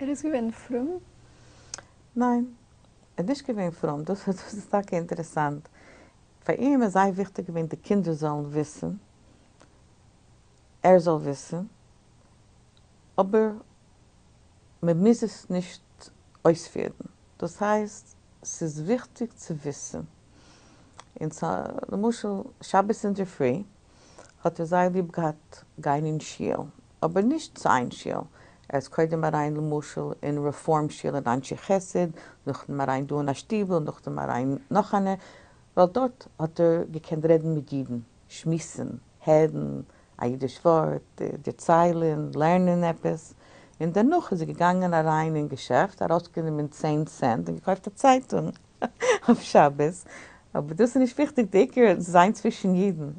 ער איז געווען פרום? ניין, ער איז נישט געווען פרום, דאס איז טאקע אינטערעסאנט. פאר אים איז זייער וויכטיג געווען די קינדער זאלן וויסן, ער זאל וויסן, אבער מען מוז עס נישט אויספירן. דאס הייסט, ס'איז וויכטיג צו וויסן. און למשל שבת אינדערפרי האט ער זייער ליב געהאט גיין אין שול, אבער נישט צו איין שול, ער איז קודם אריין למשל אין רעפארם שול אין אנשי חסד, נאכדעם אריין דא אין א שטיבל, נאכדעם אריין נאך איינע, ווייל דארט האט ער געקענט רעדן מיט אידן, שמועסן, הערן א אידיש ווארט, דערציילן, לערנען עפעס, און דערנאך איז ער געגאנגען אריין אין געשעפט, ארויסגענומען 10 סענט און געקויפט א צייטונג אויף שבת, אבער דאס איז נישט וויכטיג, די עיקר איז זיין צווישן אידן.